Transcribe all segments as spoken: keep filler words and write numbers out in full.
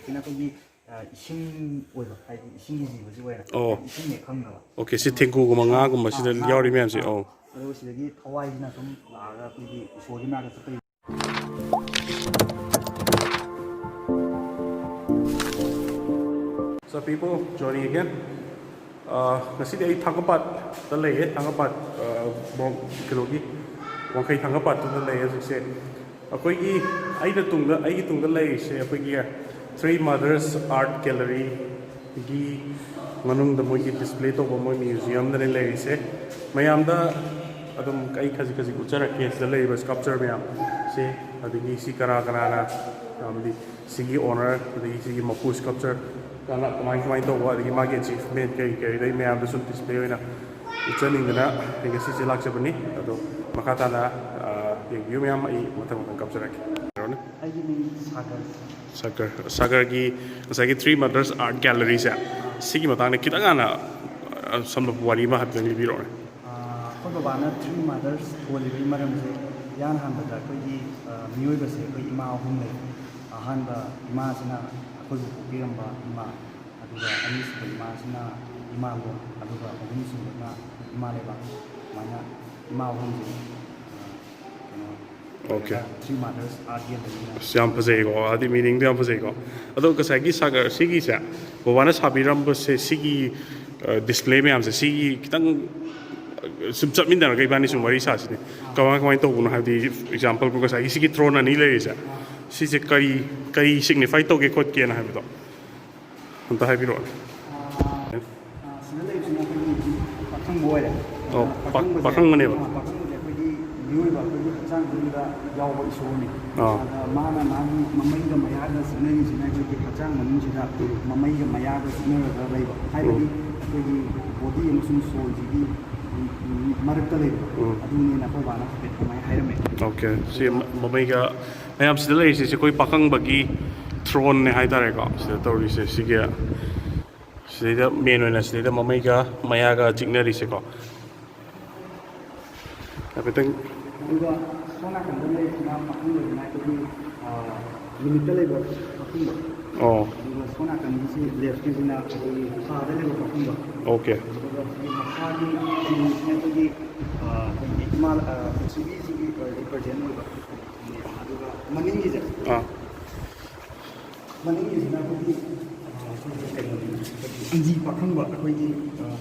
ꯁꯤꯅ ꯑꯩꯈꯣꯏꯒꯤ, ꯑ, ꯏꯁꯤꯡ ꯑꯣꯏꯕ, ꯍꯥꯏꯗꯤ ꯏꯁꯤꯡꯒꯤ ꯖꯤꯕꯁꯤ ꯑꯣꯏꯅ ꯑꯣ꯫ ꯏꯁꯤꯡꯅꯦ ꯈꯪꯅꯕ꯫ ꯑꯣꯀꯦ, ꯁꯤ ꯊꯦꯡꯒꯨꯒꯨꯝꯕ ꯉꯥꯒꯨꯝꯕꯁꯤꯗ ꯑꯥ, ꯉꯥ, ꯌꯥꯎꯔꯤ ꯃꯌꯥꯝꯁꯦ꯫ ꯑꯥ꯫ ꯑꯣ꯫ ꯑꯗꯨꯒ ꯁꯤꯗꯒꯤ ꯊꯋꯥꯏꯁꯤꯅ ꯁꯨꯝ ꯂꯥꯛꯑꯒ ꯑꯩꯈꯣꯏꯒꯤ ꯏꯁꯣꯔꯒꯤ ꯃꯅꯥꯛꯇ ꯆꯠꯄꯒꯤ꯫ So people, Johnny again. ꯑ, ꯉꯁꯤꯗꯤ ꯑꯩ ꯊꯥꯡꯒꯄꯥꯠꯇ ꯂꯩꯌꯦ꯫ ꯊꯥꯡꯒꯄꯥꯠ, ꯑ, ꯕꯣ-, ꯀꯩꯅꯣꯒꯤ, ꯋꯥꯡꯈꯩ ꯊꯥꯡꯒꯄꯥꯠꯇꯨꯗ ꯂꯩꯌꯦ ꯍꯧꯖꯤꯛꯁꯦ꯫ ꯑꯩꯈꯣꯏꯒꯤ, ꯑꯩꯅ ꯇꯨꯡꯗ, ꯑꯩꯒꯤ ꯇꯨꯡꯗ ꯂꯩꯔꯤꯁꯦ ꯑꯩꯈꯣꯏꯒꯤ Three Mothers Art Gallery ꯒꯤ ꯃꯅꯨꯡꯗ ꯃꯣꯏꯒꯤ display ꯇꯧꯕ ꯃꯣꯏ museum ꯗꯅꯦ ꯂꯩꯔꯤꯁꯦ꯫ ꯃꯌꯥꯝꯗ ꯑꯗꯨꯝ ꯑꯩ ꯈꯖꯤꯛ ꯈꯖꯤꯛ ꯎꯠꯆꯔꯛꯀꯦ꯫ ꯁꯤꯗ ꯂꯩꯔꯤꯕ sculpture ꯃꯌꯥꯝꯁꯦ, ꯑꯗꯒꯤ ꯁꯤ ꯀꯅꯥ ꯀꯅꯥꯅ, ꯑꯃꯗꯤ ꯁꯤꯒꯤ owner, ꯑꯗꯒꯤ ꯁꯤꯒꯤ ꯃꯄꯨ sculptor ꯀꯅꯥ, ꯀꯃꯥꯏ ꯀꯃꯥꯏꯅ ꯇꯧꯕ, ꯑꯗꯒꯤ ꯃꯥꯒꯤ achievement ꯀꯔꯤ ꯀꯔꯤ, ꯑꯗꯩ ꯃꯌꯥꯝꯗ ꯁꯨꯝ display ꯑꯣꯏꯅ ꯎꯠꯆꯅꯤꯡꯗꯅ ꯑꯩ ꯉꯁꯤꯁꯦ ꯂꯥꯛꯆꯕꯅꯤ꯫ ꯑꯗꯣ ꯃꯈꯥ ꯇꯥꯅ, ꯑ, ꯌꯦꯡꯕꯤꯌꯨ ꯃꯌꯥꯝ, ꯑꯩ ꯃꯊꯪ ꯃꯊꯪ ꯀꯥꯞꯆꯔꯛꯀꯦ꯫ ꯑꯩꯒꯤ ꯃꯤꯡ ꯁꯥꯒꯔ꯫ ꯁꯥꯒꯔ, ꯁꯥꯒꯔꯒꯤ ꯉꯁꯥꯏꯒꯤ Three Mothers Art Gallery ꯁꯦ, ꯁꯤꯒꯤ ꯃꯇꯥꯡꯗ ꯈꯤꯇꯪ ꯍꯥꯟꯅ, ꯑ, ꯁꯝꯂꯞꯄ ꯋꯥꯔꯤ ꯑꯃ ꯍꯥꯏꯐꯦꯠꯇꯪ ꯂꯤꯕꯤꯔꯛꯑꯣꯅꯦ꯫ ꯑ, ꯑꯩꯈꯣꯏ ꯕꯕꯥꯅ Three Mothers ꯊꯣꯜꯂꯤꯕꯒꯤ ꯃꯔꯝꯁꯦ ꯏꯍꯥꯟ ꯍꯥꯟꯕꯗ ꯑꯩꯈꯣꯏꯒꯤ, ꯑ, ꯃꯤꯑꯣꯏꯕꯁꯦ ꯑꯩꯈꯣꯏ ꯏꯃꯥ ꯑꯍꯨꯝ ꯂꯩ꯫ ꯑꯍꯥꯟꯕ ꯏꯃꯥꯁꯤꯅ ꯑꯩꯈꯣꯏꯕꯨ ꯄꯣꯛꯄꯤꯔꯝꯕ ꯏꯃꯥ, ꯑꯗꯨꯒ ꯑꯅꯤꯁꯨꯕ ꯏꯃꯥꯁꯤꯅ ꯏꯃꯥꯂꯣꯟ, ꯑꯗꯨꯒ ꯑꯍꯨꯝꯁꯨꯕꯅ ꯏꯃꯥ ꯂꯩꯕꯥꯛ꯫ ꯁꯨꯃꯥꯏꯅ ꯏꯃꯥ ꯑꯍꯨꯝꯁꯦ, ꯑ, ꯀꯩꯅꯣ, okay. Three Mothers Art Gallery ꯅ꯫ ꯑꯁ, ꯌꯥꯝ ꯐꯖꯩꯀꯣ, ꯍꯥꯏꯗꯤ meaning ꯗꯣ ꯌꯥꯝ ꯐꯖꯩꯀꯣ꯫ ꯑꯗꯣ ꯉꯁꯥꯏꯒꯤ ꯁꯥꯒꯔ ꯁꯤꯒꯤꯁꯦ, ꯕꯕꯥꯅ ꯁꯥꯕꯤꯔꯝꯕꯁꯦ, ꯁꯤꯒꯤ, ꯑ, display ꯃꯌꯥꯝꯁꯦ, ꯁꯤꯒꯤ ꯈꯤꯇꯪ, ꯑ, ꯁꯨꯝ ꯆꯠꯃꯤꯟꯅꯔꯒ ꯏꯕꯥꯅꯤ ꯁꯨꯝ ꯋꯥꯔꯤ ꯁꯥꯁꯤꯅꯦ꯫ ꯀꯃꯥꯏ, ꯀꯃꯥꯏꯅ ꯇꯧꯕꯅꯣ? ꯍꯥꯏꯕꯗꯤ example ꯉꯁꯥꯏꯒꯤ ꯁꯤꯒꯤ throne ꯑꯅꯤ ꯂꯩꯔꯤꯁꯦ, ꯁꯤꯁꯦ ꯀꯔꯤ, ꯀꯔꯤ signify ꯇꯧꯒꯦ ꯈꯣꯠꯀꯦꯅ ꯍꯥꯏꯕꯗꯣ ꯑꯝꯇ ꯍꯥꯏꯕꯤꯔꯛꯑꯣꯅꯦ꯫ ꯑꯥ, ꯁꯤꯗ ꯂꯩꯕꯁꯤꯅ ꯑꯩꯈꯣꯏꯒꯤ ꯄꯥꯈꯪꯕ ꯑꯣꯏꯔꯦ꯫ ꯑꯣ, ꯑꯗ ꯄꯥ-, ꯄꯥꯈꯪꯕꯁꯦ, ꯄꯥꯈꯪꯕꯅꯦꯕ꯫ ꯑꯥ, ꯄꯥꯈꯪꯕꯁꯦ ꯑꯩꯈꯣꯏꯒꯤ ꯃꯤꯑꯣꯏꯕ ꯑꯩꯈꯣꯏꯒꯤ ꯍꯛꯆꯥꯡ ꯃꯅꯨꯡꯗ ꯌꯥꯎꯕ ꯏꯁꯣꯔꯅꯤ꯫ ꯑꯥ꯫ ꯑꯗ ꯃꯥꯅ ꯃꯥꯒꯤ ꯃꯃꯩꯒ ꯃꯌꯥꯒ ꯆꯤꯛꯅꯔꯤꯁꯤꯅ ꯑꯩꯈꯣꯏꯒꯤ ꯍꯛꯆꯥꯡ ꯃꯅꯨꯡꯁꯤꯗ ꯃꯃꯩꯒ ꯃꯌꯥꯒ ꯆꯤꯛꯅꯔꯒ ꯂꯩꯕ, ꯍꯥꯏꯕꯗꯤ ꯎꯝ꯫ ꯑꯩꯈꯣꯏꯒꯤ body ꯑꯃꯁꯨꯡ soul ꯁꯤꯒꯤ ꯃꯔꯛꯇ ꯂꯩꯕ꯫ ꯎꯝ꯫ ꯑꯗꯨꯅꯦꯅ ꯑꯩꯈꯣꯏ ꯕꯥꯅ ꯍꯥꯏꯐꯦꯠ ꯑꯗꯨꯃꯥꯏꯅ ꯍꯥꯏꯔꯝꯃꯦ꯫ ꯑꯣꯀꯦ꯫ ꯁꯤ ꯑꯗꯨꯒ ꯃ-, ꯃꯃꯩꯒ ꯃꯌꯥꯝ ꯁꯤꯗ ꯂꯩꯔꯤꯁꯦ, ꯁꯤ ꯑꯩꯈꯣꯏ ꯄꯥꯈꯪꯕꯒꯤ throne ꯅꯦ ꯍꯥꯏꯇꯥꯔꯦꯀꯣ꯫ ꯁꯤꯗ ꯇꯧꯔꯤꯁꯦ, ꯁꯤꯒꯤ ꯁꯤꯗꯩꯗ main ꯑꯣꯏꯅ ꯁꯤꯗꯩꯗ ꯃꯃꯩꯒ ꯃꯌꯥꯒ ꯆꯤꯛꯅꯔꯤꯁꯦꯀꯣ꯫ ꯍꯥꯏꯐꯦꯠꯇꯪ꯫ ꯑꯗꯨꯒ ꯁꯣꯝ ꯅꯥꯀꯟꯗ ꯂꯩꯔꯤꯁꯤꯅ ꯄꯥꯈꯪꯕꯁꯤꯅ ꯑꯩꯈꯣꯏꯒꯤ, ꯑꯥ, ꯅꯨꯃꯤꯠꯇ ꯂꯩꯕ ꯄꯥꯈꯪꯕ꯫ ꯑꯣ꯫ ꯑꯗꯨꯒ ꯁꯣꯝ ꯅꯥꯀꯟꯒꯤꯁꯤ ꯂꯦꯐꯀꯤꯁꯤꯅ ꯑꯩꯈꯣꯏꯒꯤ ꯊꯥꯗ ꯂꯩꯕ ꯄꯥꯈꯪꯕ꯫ ꯑꯣꯀꯦ꯫ ꯑꯗꯨꯒ ꯑꯩꯈꯣꯏꯒꯤ ꯃꯈꯥꯒꯤ ꯒ꯭ꯔꯤꯟꯁꯤꯅ ꯑꯩꯈꯣꯏꯒꯤ ꯑꯩꯈꯣꯏꯒꯤ ꯏꯃꯥ ꯄ꯭ꯔꯤꯊꯤꯕꯤꯁꯤꯒꯤ ꯔꯤꯄ꯭ꯔꯖꯦꯟ ꯑꯣꯏꯕ꯫ ꯑꯗꯨꯒ ꯃꯅꯤꯡꯒꯤꯁꯦ ꯑꯥ꯫ ꯃꯅꯤꯡꯒꯤꯁꯤꯅ ꯑꯩꯈꯣꯏꯒꯤ ꯑꯩꯈꯣꯏꯒꯤ ꯀꯩꯅꯣꯅꯤ, ꯑꯩꯈꯣꯏꯒꯤ ꯑꯪꯒꯤ ꯄꯥꯈꯪꯕ, ꯑꯩꯈꯣꯏꯒꯤ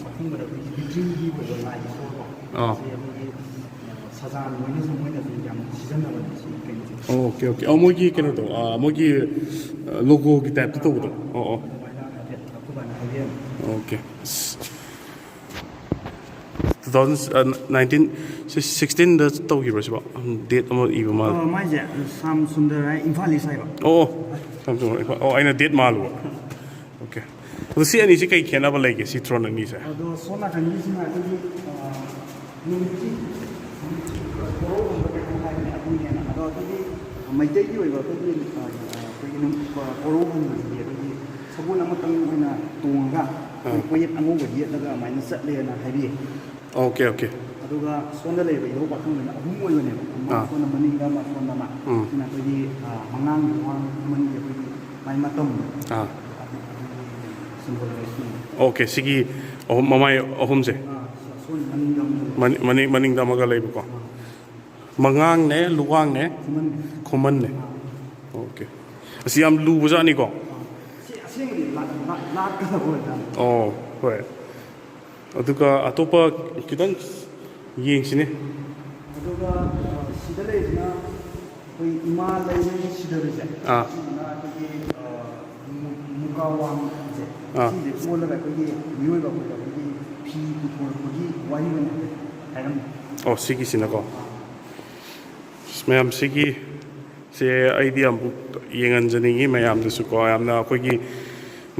ꯄꯥꯈꯪꯕꯗ ꯑꯩꯈꯣꯏꯒꯤ ꯕꯤꯇ꯭ꯔꯤꯒꯤ ꯑꯣꯏꯕ ꯂꯥꯏꯒꯤ ꯁꯣꯔꯀꯣ꯫ ꯑꯥ꯫ ꯁꯤ ꯑꯩꯈꯣꯏꯒꯤ ꯁꯖꯥꯟ ꯃꯣꯏꯅꯁꯨ ꯃꯣꯏꯅꯁꯨ ꯌꯥꯝ ꯁꯤꯖꯤꯟꯅꯕꯅꯦ ꯁꯤ ꯀꯩꯅꯣꯁꯦ꯫ Okay okay. ꯑꯣ, ꯃꯣꯏꯒꯤ ꯀꯩꯅꯣꯗꯣ, ꯑꯥ, ꯃꯣꯏꯒꯤ ꯂꯣꯒꯣꯒꯤ ꯇꯥꯏꯞꯇ ꯇꯧꯕꯗꯣ꯫ ꯑꯣ ꯑꯣ꯫ ꯑꯗꯨꯃꯥꯏꯅ ꯍꯥꯏꯐꯦꯠ ꯑꯩꯈꯣꯏ ꯕꯥꯅ ꯍꯥꯏꯕꯤꯔꯝꯃꯦ꯫ ꯑꯣꯀꯦ꯫ ꯇꯨ ꯊꯥꯎꯖꯟ ꯅꯥꯏꯟꯇꯤꯟ ꯁꯤꯛꯁꯇꯤꯟꯗ ꯇꯧꯈꯤꯕ꯭ꯔꯣ ꯁꯤꯕꯣ? ꯗꯦꯠ ꯑꯃ ꯏꯕ ꯃꯥꯜꯂꯦ꯫ ꯑ, ꯃꯥꯏꯁꯦ ꯁ꯭ꯌꯥꯝ ꯁꯨꯟꯗꯔ ꯍꯥꯏ, ꯏꯝꯐꯥꯜ ꯏꯁ ꯍꯥꯏꯕ꯫ ꯑꯣ ꯑꯣ꯫ ꯁ꯭ꯌꯥꯝ ꯁꯨꯟꯗꯔ꯫ ꯑꯣ, ꯑꯩꯅ ꯗꯦꯠ ꯃꯥꯜꯂꯨꯕ꯫ ꯑꯣꯀꯦ꯫ ꯑꯗꯣ ꯁꯤ ꯑꯅꯤꯁꯤ ꯀꯩ ꯈꯦꯠꯅꯕ ꯂꯩꯒꯦ, ꯁꯤ ꯊ꯭ꯔꯣꯟ ꯑꯅꯤꯁꯦ? ꯑꯗꯣ ꯁꯣꯝ ꯅꯥꯀꯟꯒꯤꯁꯤꯅ ꯑꯩꯈꯣꯏꯒꯤ ꯑ, ꯅꯨꯃꯤꯠꯀꯤ ꯀꯣꯔꯧꯒꯨꯝꯕ ꯀꯩꯅꯣ ꯍꯥꯏꯕꯅꯦ ꯑꯗꯨꯅꯦꯅ꯫ ꯑꯗꯣ ꯑꯩꯈꯣꯏꯒꯤ ꯃꯩꯇꯩꯒꯤ ꯑꯣꯏꯕ ꯑꯩꯈꯣꯏꯒꯤ ꯑ, ꯑꯩꯈꯣꯏꯒꯤ ꯅꯨꯃꯤꯠ ꯀꯣꯔꯧꯒꯨꯝꯕꯁꯤꯗꯤ ꯑꯩꯈꯣꯏꯒꯤ ꯁꯒꯣꯜ ꯑꯃꯇꯪ ꯑꯣꯏꯅ ꯇꯣꯡꯉꯒ ꯑꯩꯈꯣꯏ ꯑꯥ꯫ ꯀꯣꯌꯦꯠ ꯑꯉꯧꯕ ꯌꯦꯠꯂꯒ ꯑꯗꯨꯃꯥꯏꯅ ꯆꯠꯂꯦꯅ ꯍꯥꯏꯕꯤꯌꯦ꯫ Okay okay. ꯑꯗꯨꯒ ꯁꯣꯝꯗ ꯂꯩꯔꯤꯕ ꯏꯙꯧ ꯄꯥꯈꯪꯕꯅ ꯑꯍꯨꯝ ꯑꯣꯏꯕꯅꯦꯕ, ꯑꯃ ꯑꯥ꯫ ꯁꯣꯝꯗ ꯃꯅꯤꯡꯗ ꯑꯃ ꯁꯣꯝꯗ ꯑꯃ꯫ ꯎꯝ꯫ ꯁꯤꯅ ꯑꯩꯈꯣꯏꯒꯤ ꯑ, ꯃꯉꯥꯡꯒꯤ ꯋꯥꯡ ꯑꯃꯅꯤ ꯑꯩꯈꯣꯏꯒꯤ ꯃꯥꯏ ꯃꯇꯝꯗꯣ꯫ ꯑꯥ꯫ ꯑꯗꯨꯒꯤ ꯁꯤꯝꯕꯣꯂꯥꯏꯖꯦꯁꯟ꯫ ꯑꯣꯀꯦ꯫ ꯁꯤꯒꯤ ꯑꯍꯨꯝ, ꯃꯃꯥꯏ ꯑꯍꯨꯝꯁꯦ꯫ ꯑꯥ, ꯁꯣꯝ ꯃꯅꯤꯡꯗ ꯑꯃ ꯂꯩ꯫ ꯃꯅꯤꯡ ꯃꯅꯤꯡ ꯃꯅꯤꯡꯗ ꯑꯃꯒ ꯂꯩꯕꯀꯣ꯫ ꯃꯉꯥꯡꯅꯦ, ꯂꯨꯋꯥꯡꯅꯦ, ꯈꯨꯃꯟ꯫ ꯈꯨꯃꯟꯅꯦ꯫ ꯑꯣꯀꯦ꯫ ꯑꯁꯤ ꯌꯥꯝ ꯂꯨꯕꯖꯥꯠꯅꯤꯀꯣ꯫ ꯁꯤ ꯑꯁꯦꯡꯕꯗꯤ ꯂꯥꯠ- ꯂꯥꯠ- ꯂꯥꯠꯀꯗꯕ ꯑꯣꯏꯕꯖꯥꯠꯅꯤ꯫ ꯑꯣ ꯍꯣꯏ꯫ ꯑꯗꯨꯒ ꯑꯇꯣꯞꯄ ꯈꯤꯇꯪ ꯌꯦꯡꯁꯤꯅꯦ꯫ ꯑꯗꯨꯒ ꯑ, ꯁꯤꯗ ꯂꯩꯔꯤꯁꯤꯅ ꯑꯩꯈꯣꯏ ꯏꯃꯥ ꯂꯩꯃꯔꯦꯟ ꯁꯤꯗꯕꯤꯁꯦ꯫ ꯑꯥ꯫ ꯁꯤꯁꯤꯅ ꯑꯩꯈꯣꯏꯒꯤ ꯑ, ꯃꯨ- ꯃꯨꯀꯥ ꯋꯥꯡꯁꯦ꯫ ꯑꯥ꯫ ꯁꯤꯁꯦ ꯑꯣꯜꯂꯒ ꯑꯩꯈꯣꯏꯒꯤ ꯃꯤꯑꯣꯏꯕ ꯑꯩꯈꯣꯏꯗ ꯑꯩꯈꯣꯏꯒꯤ ꯐꯤ ꯄꯨꯊꯣꯔꯛꯄꯒꯤ ꯋꯥꯔꯤ ꯑꯣꯏꯅ ꯍꯥꯏꯔꯝꯃꯤ꯫ ꯑꯣ, ꯁꯤꯒꯤꯁꯤꯅꯀꯣ꯫ ꯑꯁ, ꯃꯌꯥꯝ ꯁꯤꯒꯤ ꯁꯦ ꯑꯩꯗꯤ ꯑꯃꯨꯛ ꯌꯦꯡꯍꯟꯖꯅꯤꯡꯉꯤ ꯃꯌꯥꯝꯗꯁꯨꯀꯣ꯫ ꯌꯥꯝꯅ ꯑꯩꯈꯣꯏꯒꯤ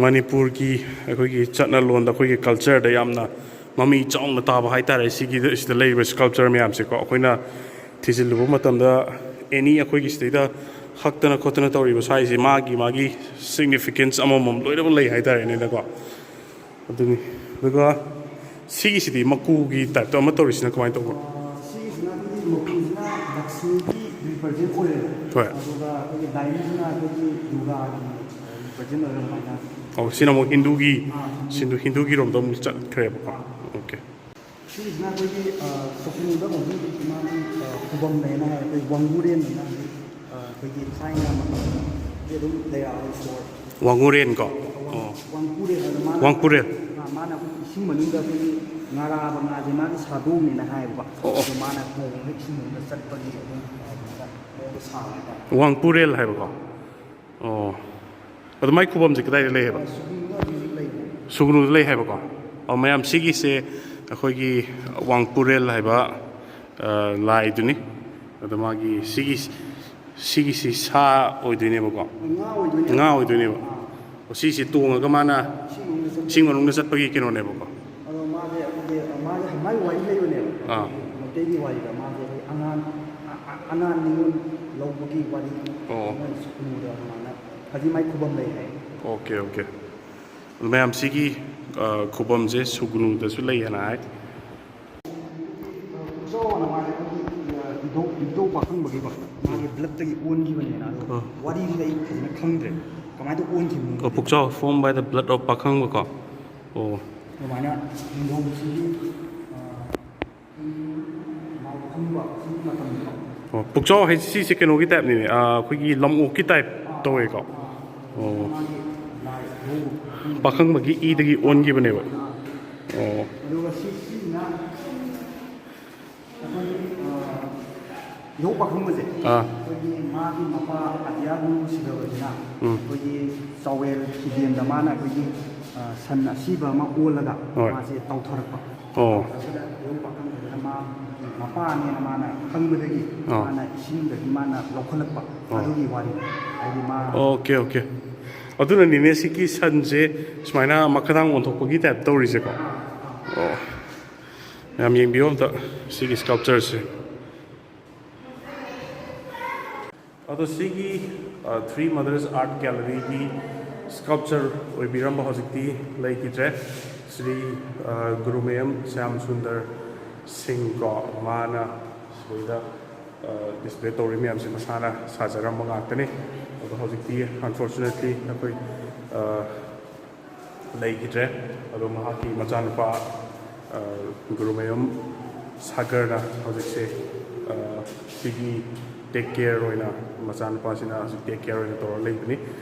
ꯃꯅꯤꯄꯨꯔꯒꯤ ꯑꯩꯈꯣꯏꯒꯤ ꯆꯠꯅꯂꯣꯟꯗ, ꯑꯩꯈꯣꯏꯒꯤ ꯀꯜꯆꯔꯗ ꯌꯥꯝꯅ ꯃꯃꯤ ꯆꯥꯎꯅ ꯇꯥꯕ ꯍꯥꯏꯇꯥꯔꯦ꯫ ꯁꯤꯒꯤꯗ, ꯁꯤꯗ ꯂꯩꯔꯤꯕ ꯁ꯭ꯀꯜꯞꯆꯔ ꯃꯌꯥꯝꯁꯦꯀꯣ, ꯑꯩꯈꯣꯏꯅ ꯊꯤꯖꯤꯜꯂꯨꯕ ꯃꯇꯝꯗ ꯑꯦꯅꯤ ꯑꯩꯈꯣꯏꯒꯤ ꯁꯤꯗꯩꯗ ꯍꯛꯇꯅ ꯈꯣꯠꯇꯅ ꯇꯧꯔꯤꯕ ꯁ꯭ꯋꯥꯏꯁꯦ ꯃꯥꯒꯤ ꯃꯥꯒꯤ ꯁꯤꯒꯅꯤꯐꯤꯀꯦꯟꯁ ꯑꯃꯃꯝ ꯂꯣꯏꯅꯃꯛ ꯂꯩ ꯍꯥꯏꯇꯥꯔꯦꯅꯦꯗꯀꯣ꯫ ꯑꯗꯨꯅꯤ꯫ ꯑꯗꯨꯒ ꯁꯤꯒꯤꯁꯤꯗꯤ ꯃꯀꯨꯒꯤ ꯇꯥꯏꯞꯇ ꯑꯃ ꯇꯧꯔꯤꯁꯤꯅ ꯀꯃꯥꯏꯅ ꯇꯧꯕ? ꯁꯤꯒꯤꯁꯤꯅ ꯑꯩꯈꯣꯏꯒꯤ ꯃꯀꯨꯁꯤꯅ ꯂꯛꯁꯃꯤꯒꯤ ꯔꯤꯄ꯭ꯔꯖꯦꯟ ꯑꯣꯏꯔꯦꯕ꯫ ꯍꯣꯏ꯫ ꯑꯗꯨꯒ ꯑꯩꯈꯣꯏꯒꯤ ꯗꯥꯏꯃꯟꯁꯤꯅ ꯑꯩꯈꯣꯏꯒꯤ ꯗꯨꯔꯒꯥꯒꯤ ꯚꯔꯖꯤꯟ ꯑꯣꯏꯕ ꯑꯗꯨꯃꯥꯏꯅ꯫ ꯑꯣ, ꯁꯤꯅ ꯑꯃꯨꯛ ꯍꯤꯟꯗꯨꯒꯤ, ꯁꯤꯟꯗꯨ ꯍꯤꯟꯗꯨꯒꯤ ꯔꯣꯝꯗ ꯑꯃꯨꯛ ꯆꯠꯈ꯭ꯔꯦꯕꯀꯣ꯫ ꯑꯣꯀꯦ꯫ ꯁꯤꯁꯤꯅ ꯑꯩꯈꯣꯏꯒꯤ ꯁꯨꯀ꯭ꯔꯨꯗ ꯍꯧꯖꯤꯛ ꯍꯧꯖꯤꯛ ꯃꯥꯒꯤ ꯈꯨꯕꯝ ꯂꯩꯅ ꯍꯥꯏ, ꯑꯩꯈꯣꯏ ꯋꯥꯡꯒꯨꯔꯦꯟ ꯍꯥꯏꯅ ꯍꯧꯖꯤꯛ ꯑꯩꯈꯣꯏꯒꯤ ꯊꯥꯏꯅ ꯃꯇꯝꯗꯒꯤ ꯑꯗꯨꯝ ꯂꯩꯔꯛꯑꯕ ꯏꯁꯣꯔ꯫ ꯋꯥꯡꯒꯨꯔꯦꯟ ꯀꯣ꯫ ꯑꯣ꯫ ꯋꯥꯡꯀꯨꯔꯦꯟ ꯍꯥꯏꯅ ꯃꯥꯅ ꯋꯥꯡꯀꯨꯔꯦꯟ꯫ ꯃꯥꯅ ꯑꯩꯈꯣꯏꯒꯤ ꯏꯁꯤꯡ ꯃꯅꯨꯡꯗ ꯑꯩꯈꯣꯏꯒꯤ ꯉꯥꯔꯥꯕ ꯉꯥꯁꯦ ꯃꯥꯒꯤ ꯁꯥꯗꯣꯡꯅꯦꯅ ꯍꯥꯏꯌꯦꯕꯀꯣ꯫ ꯑꯣ, ꯑꯣ꯫ ꯑꯗꯣ ꯃꯥꯅ ꯇꯣꯡꯉꯒ ꯏꯁꯤꯡ ꯃꯅꯨꯡꯗ ꯆꯠꯄꯒꯤ ꯑꯗꯨꯝ ꯑꯗꯨꯃꯥꯏꯅ ꯃꯑꯣꯡꯗ ꯁꯥꯕ ꯍꯥꯏꯇꯥꯔꯦ꯫ ꯋꯥꯡꯄꯨꯔꯦꯜ ꯍꯥꯏꯕꯀꯣ꯫ ꯑꯣ꯫ ꯑꯗꯣ ꯃꯥꯏ ꯈꯨꯕꯝꯁꯦ ꯀꯗꯥꯏꯗ ꯂꯩ ꯍꯥꯏꯕ? ꯁꯨꯒꯨꯅꯨꯗ ꯍꯧꯖꯤꯛ ꯍꯧꯖꯤꯛ ꯂꯩꯕꯅꯦ꯫ ꯁꯨꯒꯨꯅꯨꯗ ꯂꯩ ꯍꯥꯏꯕꯀꯣ꯫ ꯑꯣ, ꯃꯌꯥꯝ, ꯁꯤꯒꯤꯁꯦ ꯑꯩꯈꯣꯏꯒꯤ ꯋꯥꯡꯄꯨꯔꯦꯜ ꯍꯥꯏꯕ, ꯑ, ꯂꯥꯏꯗꯨꯅꯤ꯫ ꯑꯗꯣ ꯃꯥꯒꯤ ꯁꯤꯒꯤ, ꯁꯤꯒꯤꯁꯤ ꯁꯥ ꯑꯣꯏꯗꯣꯏꯅꯦꯕꯀꯣ꯫ ꯉꯥ ꯑꯣꯏꯗꯣꯏꯅꯦ꯫ ꯉꯥ ꯑꯣꯏꯗꯣꯏꯅꯦꯕ꯫ ꯑꯣ, ꯁꯤꯁꯦ ꯇꯣꯡꯉꯒ ꯃꯥꯅ ꯏꯁꯤꯡ ꯃꯅꯨꯡꯗ ꯆꯠꯄ꯫ ꯏꯁꯤꯡ ꯃꯅꯨꯡꯗ ꯆꯠꯄꯒꯤ ꯀꯩꯅꯣꯅꯦꯕꯀꯣ꯫ ꯑꯗꯣ ꯃꯥꯁꯦ ꯑꯩꯈꯣꯏꯒꯤ ꯃꯥꯁꯦ ꯃꯥꯒꯤ ꯋꯥꯔꯤ ꯂꯩꯕꯅꯦꯕ꯫ ꯑꯥ꯫ ꯃꯩꯇꯩꯒꯤ ꯋꯥꯔꯤꯗ ꯃꯥꯁꯦ ꯑꯩꯈꯣꯏ ꯑꯉꯥꯡ ꯑ-, ꯑ-, ꯑꯉꯥꯡ ꯅꯤꯉꯣꯜ ꯂꯧꯕꯒꯤ ꯋꯥꯔꯤ꯫ ꯑꯣ꯫ ꯃꯣꯏ ꯁꯨꯀ꯭ꯔꯨꯗ ꯑꯗꯨꯃꯥꯏꯅ ꯍꯧꯖꯤꯛ ꯃꯥꯏ ꯈꯨꯕꯝ ꯂꯩ ꯍꯥꯏ꯫ Okay, okay. ꯑꯗꯨ ꯃꯌꯥꯝ, ꯁꯤꯒꯤ, ꯑ, ꯈꯨꯕꯝꯁꯦ ꯁꯨꯒꯨꯅꯨꯗꯁꯨ ꯂꯩ ꯍꯥꯏꯅ ꯍꯥꯏ꯫ ꯏꯆꯥꯎꯅ ꯃꯥꯁꯦ ꯑꯩꯈꯣꯏꯒꯤ, ꯑ, ꯏꯙꯧ-, ꯏꯙꯧ ꯄꯥꯈꯪꯕꯒꯤꯀꯣ ꯃꯥꯒꯤ ꯕ꯭ꯂꯠꯇꯒꯤ ꯑꯣꯟꯈꯤꯕꯅꯦꯅ꯫ ꯑꯗꯣ ꯑꯥ꯫ ꯋꯥꯔꯤꯗꯨꯗꯤ ꯑꯩ ꯐꯖꯅ ꯈꯪꯗ꯭ꯔꯦ ꯀꯃꯥꯏꯅ ꯑꯣꯟꯈꯤꯕꯅꯣ꯫ ꯑꯣ, ꯄꯨꯛꯆꯥꯎ formed by the blood of ꯄꯥꯈꯪꯕꯀꯣ꯫ ꯑꯣ꯫ ꯑꯗꯨꯃꯥꯏꯅ ꯏꯙꯧꯁꯤꯒꯤ, ꯑ, ꯂꯥꯏ ꯈꯨꯔꯨꯝꯕ ꯁꯤꯒꯤ ꯃꯇꯝꯗꯀꯣ꯫ ꯑꯣ, ꯄꯨꯛꯆꯥꯎ ꯍꯥꯏꯁꯤ ꯁꯤꯁꯦ ꯀꯩꯅꯣꯒꯤ ꯇꯥꯏꯞꯅꯤꯅꯦ, ꯑ, ꯑꯩꯈꯣꯏꯒꯤ ꯂꯝꯑꯣꯛꯀꯤ ꯇꯥꯏꯞ ꯇꯧꯋꯦꯀꯣ꯫ ꯑꯣ꯫ ꯃꯥꯒꯤ ꯂꯥꯏ ꯏꯙꯧ ꯄꯥꯈꯪꯕꯒꯤ ꯏꯗꯒꯤ ꯑꯣꯟꯈꯤꯕꯅꯦꯕ꯫ ꯑꯣ꯫ ꯑꯗꯨꯒ ꯁꯤ, ꯁꯤꯁꯤꯅ ꯑꯩꯈꯣꯏꯒꯤ, ꯑ, ꯏꯙꯧ ꯄꯥꯈꯪꯕꯁꯦ꯫ ꯑꯥ꯫ ꯑꯩꯈꯣꯏꯒꯤ ꯃꯥꯒꯤ ꯃꯄꯥ ꯑꯇꯤꯌꯥ ꯒꯨꯔꯨ ꯁꯤꯗꯕꯁꯤꯅ ꯎꯝ꯫ ꯑꯩꯈꯣꯏꯒꯤ ꯆꯥꯎꯔꯦꯜ ꯈꯤꯗꯦꯝꯗ ꯃꯥꯅ ꯑꯩꯈꯣꯏꯒꯤ, ꯑ, ꯁꯟ ꯑꯁꯤꯕ ꯑꯃ ꯑꯣꯜꯂꯒ ꯍꯣꯏ꯫ ꯃꯥꯁꯦ ꯇꯧꯊꯔꯛꯄ꯫ ꯑꯣ꯫ ꯑꯗꯨꯗ ꯏꯙꯧ ꯄꯥꯈꯪꯕꯁꯤꯅ ꯃꯥ ꯃꯄꯥꯅꯦꯅ ꯃꯥꯅ ꯈꯪꯕꯗꯒꯤ ꯑꯥ꯫ ꯃꯥꯅ ꯏꯁꯤꯡꯗꯒꯤ ꯃꯥꯅ ꯂꯧꯈꯠꯂꯛꯄ꯫ ꯑꯥ꯫ ꯑꯗꯨꯒꯤ ꯋꯥꯔꯤ ꯍꯥꯏꯗꯤ ꯃꯥ ꯑꯣꯀꯦ, ꯑꯣꯀꯦ꯫ ꯑꯗꯨꯅꯅꯤꯅꯦ ꯁꯤꯒꯤ ꯁꯟꯁꯦ ꯁꯨꯃꯥꯏꯅ ꯃꯈꯥꯗꯥꯡ ꯑꯣꯟꯊꯣꯛꯄꯒꯤ ꯇꯥꯏꯞ ꯇꯧꯔꯤꯁꯦꯀꯣ꯫ ꯑꯣ꯫ ꯌꯥꯝ ꯌꯦꯡꯕꯤꯌꯣ ꯑꯝꯇ ꯁꯤꯒꯤ sculptureꯁꯦ꯫ ꯑꯗꯣ ꯁꯤꯒꯤ, ꯑ, Three Mothers Art Galleryꯒꯤ sculpture ꯑꯣꯏꯕꯤꯔꯝꯕ ꯍꯧꯖꯤꯛꯇꯤ ꯂꯩꯈꯤꯗ꯭ꯔꯦ꯫ ꯁ꯭ꯔꯤ, ꯑ, ꯒꯨꯔꯨꯃꯌꯨꯝ ꯁ꯭ꯌꯥꯝ ꯁꯨꯟꯗꯔ ꯁꯤꯡ ꯀꯣ, ꯃꯥꯅ ꯁꯤꯗꯩꯗ, ꯑ, display ꯇꯧꯔꯤ ꯃꯌꯥꯝꯁꯦ ꯃꯁꯥꯅ ꯁꯥꯖꯔꯝꯕ ꯉꯥꯛꯇꯅꯤ꯫ ꯍꯧꯖꯤꯛꯇꯤ unfortunately ꯑꯩꯈꯣꯏ ꯑ, ꯂꯩꯈꯤꯗ꯭ꯔꯦ꯫ ꯑꯗꯣ ꯃꯍꯥꯛꯀꯤ ꯃꯆꯥꯅꯨꯄꯥ ꯑ, ꯒꯨꯔꯨꯃꯌꯨꯝ ꯁꯥꯒꯔꯅ ꯍꯧꯖꯤꯛꯁꯦ ꯑ, ꯁꯤꯒꯤ ꯇꯦꯛ ꯀꯦꯌꯔ ꯑꯣꯏꯅ, ꯃꯆꯥꯅꯨꯄꯥꯁꯤꯅ ꯍꯧꯖꯤꯛ ꯇꯦꯛ ꯀꯦꯌꯔ ꯑꯣꯏꯅ ꯇꯧꯔ ꯂꯩꯕꯅꯤ꯫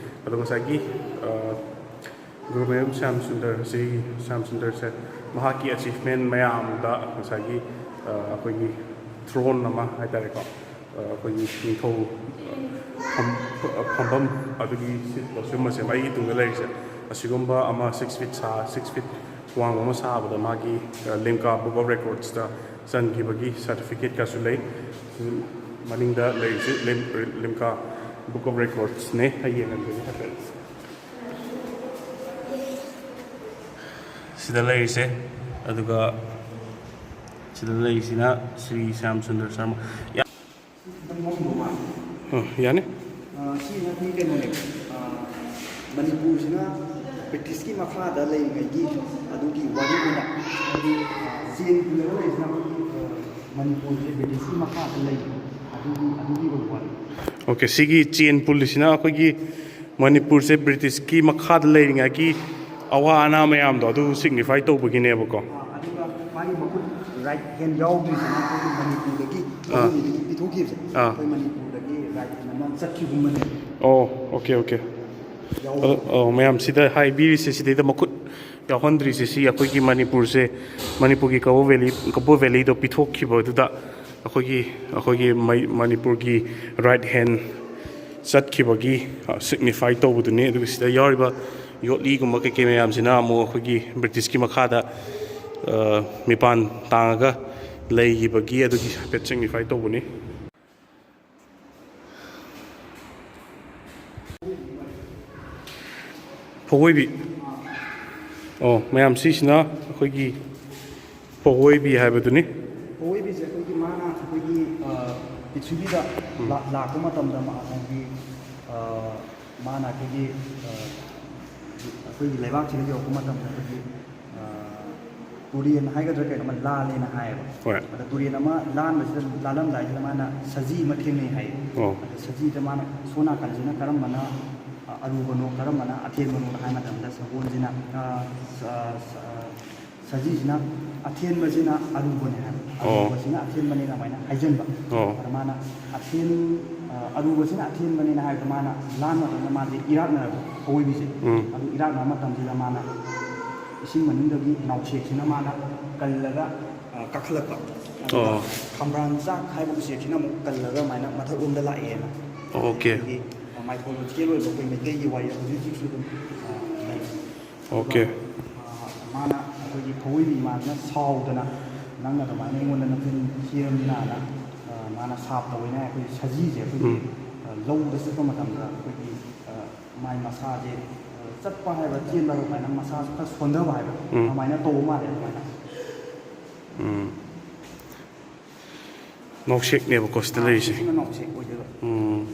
ꯑꯗꯣ ꯉꯁꯥꯏꯒꯤ ꯑ, ꯒꯨꯔꯨꯃꯌꯨꯝ ꯁ꯭ꯌꯥꯝ ꯁꯨꯟꯗꯔ, ꯁꯤ ꯁ꯭ꯌꯥꯝ ꯁꯨꯟꯗꯔꯁꯦ ꯃꯍꯥꯛꯀꯤ ꯑꯦꯆꯤꯞꯃꯦꯟ ꯃꯌꯥꯝꯗ ꯉꯁꯥꯏꯒꯤ ꯑ, ꯑꯩꯈꯣꯏꯒꯤ ꯊ꯭ꯔꯣꯟ ꯑꯃ ꯍꯥꯏꯇꯥꯔꯦꯀꯣ, ꯑ, ꯑꯩꯈꯣꯏꯒꯤ ꯅꯤꯡꯊꯧ ꯐꯝ-, ꯐꯝꯐꯝ ꯑꯗꯨꯒꯤ ꯁꯤꯠꯇꯣ, ꯁꯤꯒꯨꯝꯕꯁꯦ ꯑꯩꯒꯤ ꯇꯨꯡꯗ ꯂꯩꯔꯤꯁꯦ, ꯑꯁꯤꯒꯨꯝꯕ ꯑꯃ ꯁꯤꯛꯁ ꯐꯤꯠ ꯁꯥ ꯁꯤꯛꯁ ꯐꯤꯠ ꯋꯥꯡꯕ ꯑꯃ ꯁꯥꯕꯗ ꯃꯥꯒꯤ ꯑ, ꯂꯤꯝꯀꯥ ꯕꯨꯛ ꯑꯣꯐ ꯔꯦꯀꯣꯔꯠꯁꯇ ꯆꯟꯈꯤꯕꯒꯤ ꯁꯥꯔꯇꯤꯐꯤꯀꯦꯠꯀꯁꯨ ꯂꯩ꯫ ꯃꯅꯤꯡꯗ ꯂꯩꯔꯤꯁꯤ ꯂꯤꯝ-, ꯂꯤꯝꯀꯥ ꯕꯨꯛ ꯑꯣꯐ ꯔꯦꯀꯣꯔꯠꯁꯅꯦ꯫ ꯑꯩ ꯌꯦꯡꯍꯟꯖꯒꯦ ꯍꯥꯏꯐꯦꯠ꯫ ꯁꯤꯗ ꯂꯩꯔꯤꯁꯦ, ꯑꯗꯨꯒ ꯁꯤꯗ ꯂꯩꯔꯤꯁꯤꯅ ꯁ꯭ꯔꯤ ꯁ꯭ꯌꯥꯝ ꯁꯨꯟꯗꯔ ꯁꯔꯃ꯫ ꯌꯥ-, ꯑ, ꯌꯥꯅꯤ꯫ ꯑ, ꯁꯤꯅ ꯑꯩꯈꯣꯏ ꯀꯩꯅꯣꯅꯦ, ꯑ, ꯃꯅꯤꯄꯨꯔꯁꯤꯅ ꯕ꯭ꯔꯤꯇꯤꯁꯀꯤ ꯃꯈꯥꯗ ꯂꯩꯔꯤꯉꯩꯒꯤ ꯑꯗꯨꯒꯤ ꯋꯥꯔꯤ ꯑꯣꯏꯅ, ꯍꯥꯏꯗꯤ, ꯑ, ꯆꯦꯟ ꯄꯨꯜꯂꯒ ꯂꯩꯔꯤꯁꯤꯅ ꯑꯩꯈꯣꯏꯒꯤ, ꯑ, ꯃꯅꯤꯄꯨꯔꯁꯦ ꯕ꯭ꯔꯤꯇꯤꯁꯀꯤ ꯃꯈꯥꯗ ꯂꯩ, ꯑꯗꯨꯒꯤ, ꯑꯗꯨꯒꯤ ꯑꯣꯏꯕ ꯋꯥꯔꯤ꯫ ꯑꯣꯀꯦ, ꯁꯤꯒꯤ ꯆꯦꯟ ꯄꯨꯜꯂꯤꯁꯤꯅ ꯑꯩꯈꯣꯏꯒꯤ ꯃꯅꯤꯄꯨꯔꯁꯦ ꯕ꯭ꯔꯤꯇꯤꯁꯀꯤ ꯃꯈꯥꯗ ꯂꯩꯔꯤꯉꯩꯒꯤ ꯑꯋꯥ ꯑꯅꯥ ꯃꯌꯥꯝꯗꯣ ꯑꯗꯨ ꯁꯤꯒꯅꯤꯐꯥꯏ ꯇꯧꯕꯒꯤꯅꯦꯕꯀꯣ꯫ ꯑꯥ, ꯑꯗꯨꯒ ꯃꯥꯒꯤ ꯃꯈꯨꯠ ꯔꯥꯏꯠ ꯍꯦꯟ ꯌꯥꯎꯗ꯭ꯔꯤꯁꯤꯅ ꯑꯩꯈꯣꯏꯒꯤ ꯃꯅꯤꯄꯨꯔꯗꯒꯤ, ꯑꯥ, ꯃꯅꯤꯄꯨꯔꯗꯒꯤ ꯄꯤꯊꯣꯛꯈꯤꯕꯁꯦ, ꯑꯥ, ꯑꯩꯈꯣꯏ ꯃꯅꯤꯄꯨꯔꯗꯒꯤ ꯔꯥꯏꯠ ꯍꯦꯟ ꯑꯃ ꯆꯠꯈꯤꯕꯒꯨꯝꯕꯅꯦꯕ꯫ ꯑꯣ, ꯑꯣꯀꯦ, ꯑꯣꯀꯦ꯫ ꯌꯥꯎꯕ꯫ ꯑꯗꯣ, ꯑꯣ, ꯃꯌꯥꯝ ꯁꯤꯗ ꯍꯥꯏꯕꯤꯔꯤꯁꯦ, ꯁꯤꯗꯩꯗ ꯃꯈꯨꯠ ꯌꯥꯎꯍꯟꯗ꯭ꯔꯤꯁꯦ, ꯁꯤ ꯑꯩꯈꯣꯏꯒꯤ ꯃꯅꯤꯄꯨꯔꯁꯦ, ꯃꯅꯤꯄꯨꯔꯒꯤ ꯀꯕꯣ ꯚꯦꯂꯤ, ꯀꯕꯣ ꯚꯦꯂꯤꯗꯣ ꯄꯤꯊꯣꯛꯈꯤꯕꯗꯨꯗ ꯑꯩꯈꯣꯏꯒꯤ, ꯑꯩꯈꯣꯏꯒꯤ ꯃꯩ-, ꯃꯅꯤꯄꯨꯔꯒꯤ ꯔꯥꯏꯠ ꯍꯦꯟ ꯆꯠꯈꯤꯕꯒꯤ, ꯑ, ꯁꯤꯒꯅꯤꯐꯥꯏ ꯇꯧꯕꯗꯨꯅꯤ꯫ ꯑꯗꯨꯒ ꯁꯤꯗ ꯌꯥꯎꯔꯤꯕ ꯌꯣꯠꯂꯤꯒꯨꯝꯕ ꯀꯩꯀꯩ ꯃꯌꯥꯝꯁꯤꯅ ꯑꯃꯨꯛ ꯑꯩꯈꯣꯏꯒꯤ ꯕ꯭ꯔꯤꯇꯤꯁꯀꯤ ꯃꯈꯥꯗ, ꯑ, ꯃꯤꯄꯥꯟ ꯇꯥꯡꯉꯒ ꯂꯩꯈꯤꯕꯒꯤ ꯑꯗꯨꯒꯤ ꯍꯥꯏꯐꯦꯠ ꯁꯤꯒꯅꯤꯐꯥꯏ ꯇꯧꯕꯅꯤ꯫ ꯄꯣꯠꯂꯣꯏꯕꯤ꯫ ꯑꯣ, ꯃꯌꯥꯝ, ꯁꯤꯁꯤꯅ ꯑꯩꯈꯣꯏꯒꯤ ꯄꯣꯠꯂꯣꯏꯕꯤ ꯍꯥꯏꯕꯗꯨꯅꯤ꯫ ꯄꯣꯠꯂꯣꯏꯕꯤꯁꯦ ꯑꯩꯈꯣꯏꯒꯤ ꯃꯥꯅ ꯑꯩꯈꯣꯏꯒꯤ, ꯑ, ꯄ꯭ꯔꯤꯊꯤꯕꯤꯗ ꯎꯝ꯫ ꯂꯥ-, ꯂꯥꯛꯄ ꯃꯇꯝꯗ ꯃꯥ-, ꯍꯥꯏꯗꯤ, ꯑ, ꯃꯥꯅ ꯑꯩꯈꯣꯏꯒꯤ, ꯑ, ꯑꯩꯈꯣꯏꯒꯤ ꯂꯩꯕꯥꯛꯁꯤꯗ ꯌꯧꯔꯛꯄ ꯃꯇꯝꯗ ꯑꯩꯈꯣꯏꯒꯤ, ꯑ, ꯇꯨꯔꯦꯟ ꯍꯥꯏꯒꯗ꯭ꯔꯥ ꯀꯩꯅꯣꯝꯃ ꯂꯥꯜꯂꯦꯅ ꯍꯥꯏꯌꯦꯕ꯫ ꯍꯣꯏ꯫ ꯑꯗ ꯇꯨꯔꯦꯟ ꯑꯃ ꯂꯥꯟꯕꯁꯤꯗ, ꯂꯥꯜꯂꯝꯗꯥꯏꯁꯤꯗ ꯃꯥꯅ ꯁꯖꯤ ꯑꯃ ꯊꯦꯡꯅꯩ ꯍꯥꯏꯌꯦ꯫ ꯑꯣ꯫ ꯑꯗ ꯁꯖꯤꯗ ꯃꯥꯅ ꯁꯣꯝ ꯅꯥꯀꯟꯁꯤꯅ ꯀꯔꯝꯕꯅ, ꯑ, ꯑꯔꯨꯕꯅꯣ, ꯀꯔꯝꯕꯅ ꯑꯊꯦꯟꯕꯅꯣ ꯍꯥꯏ ꯃꯇꯝꯗ ꯁꯒꯣꯜꯁꯤꯅ, ꯑ, ꯁ-, ꯁ-, ꯁꯖꯤꯁꯤꯅ ꯑꯊꯦꯟꯕꯁꯤꯅ ꯑꯔꯨꯕꯅꯦ ꯍꯥꯏꯕ, ꯑꯣ꯫ ꯑꯔꯨꯕꯁꯤꯅ ꯑꯊꯦꯟꯕꯅꯦꯅ ꯑꯗꯨꯃꯥꯏꯅ ꯍꯥꯏꯖꯟꯕ꯫ ꯑꯣ꯫ ꯑꯗ ꯃꯥꯅ ꯑꯊꯦꯟ-, ꯑ, ꯑꯔꯨꯕꯁꯤꯅ ꯑꯊꯦꯟꯕꯅꯦꯅ ꯍꯥꯏꯕꯗ ꯃꯥꯅ ꯂꯥꯟ ꯃꯇꯝꯗ ꯃꯥꯁꯦ ꯏꯔꯥꯛꯅꯔꯕ, ꯑꯋꯣꯏꯕꯤꯁꯦ꯫ ꯎꯝ꯫ ꯑꯗꯨ ꯏꯔꯥꯛꯅꯕ ꯃꯇꯝꯁꯤꯗ ꯃꯥꯅ ꯏꯁꯤꯡ ꯃꯅꯨꯡꯗꯒꯤ ꯅꯥꯎꯁꯦꯛꯁꯤꯅ ꯃꯥꯅ ꯀꯜꯂꯒ, ꯑ, ꯀꯥꯈꯠꯂꯛꯄ꯫ ꯑꯗꯨꯒ ꯑꯣ꯫ ꯈꯝꯕ꯭ꯔꯥꯟ ꯆꯥꯛ ꯍꯥꯏꯕ ꯎꯆꯦꯛꯁꯤꯅ ꯑꯃꯨꯛ ꯀꯜꯂꯒ ꯑꯗꯨꯃꯥꯏꯅ ꯃꯊꯛꯂꯣꯝꯗ ꯂꯥꯛꯑꯦꯅ꯫ ꯑꯣꯀꯦ꯫ ꯑꯗꯒꯤ, ꯑ, mythological ꯑꯣꯏꯕ ꯑꯩꯈꯣꯏ ꯃꯩꯇꯩꯒꯤ ꯋꯥꯔꯤ ꯍꯧꯖꯤꯛ ꯍꯧꯖꯤꯛꯁꯨ ꯑꯗꯨꯝ, ꯑ, ꯂꯩ꯫ ꯑꯗꯨꯒ, ꯑꯣꯀꯦ꯫ ꯑ, ꯃꯥꯅ ꯑꯩꯈꯣꯏꯒꯤ ꯐꯧꯑꯣꯏꯕꯤ ꯏꯃꯥꯁꯤꯅ ꯁꯥꯎꯗꯅ, "ꯅꯪꯅ ꯑꯗꯨꯃꯥꯏꯅ ꯑꯩꯉꯣꯟꯗ ꯅꯆꯤꯟ ꯊꯤꯔꯝꯅꯤꯅ"ꯅ, ꯑ, ꯃꯥꯅ ꯁꯥꯞ ꯇꯧꯋꯦꯅ ꯑꯩꯈꯣꯏꯒꯤ ꯁꯖꯤꯁꯦ ꯑꯩꯈꯣꯏꯒꯤ, ꯎꯝ꯫ ꯑ, ꯂꯧꯗ ꯆꯠꯄ ꯃꯇꯝꯗ ꯑꯩꯈꯣꯏꯒꯤ, ꯑ, ꯃꯥꯏ ꯃꯁꯥꯁꯦ, ꯑ, ꯆꯠꯄ ꯍꯥꯏꯕ, ꯆꯦꯟꯕ ꯍꯥꯏꯕ ꯑꯗꯨꯃꯥꯏꯅ ꯃꯁꯥꯁꯦ ꯈꯔ ꯁꯣꯟꯊꯕ ꯍꯥꯏꯕ, ꯎꯝ꯫ ꯑꯗꯨꯃꯥꯏꯅ ꯇꯧꯕ ꯃꯥꯜꯂꯦ ꯑꯗꯨꯃꯥꯏꯅ꯫ ꯎꯝ꯫ ꯅꯥꯎꯁꯦꯛꯅꯦꯕꯀꯣ ꯁꯤꯗ ꯂꯩꯔꯤꯁꯦ꯫ ꯁꯤꯅ ꯅꯥꯎꯁꯦꯛ ꯑꯣꯏꯗꯣꯏꯕ꯫ ꯎꯝ꯫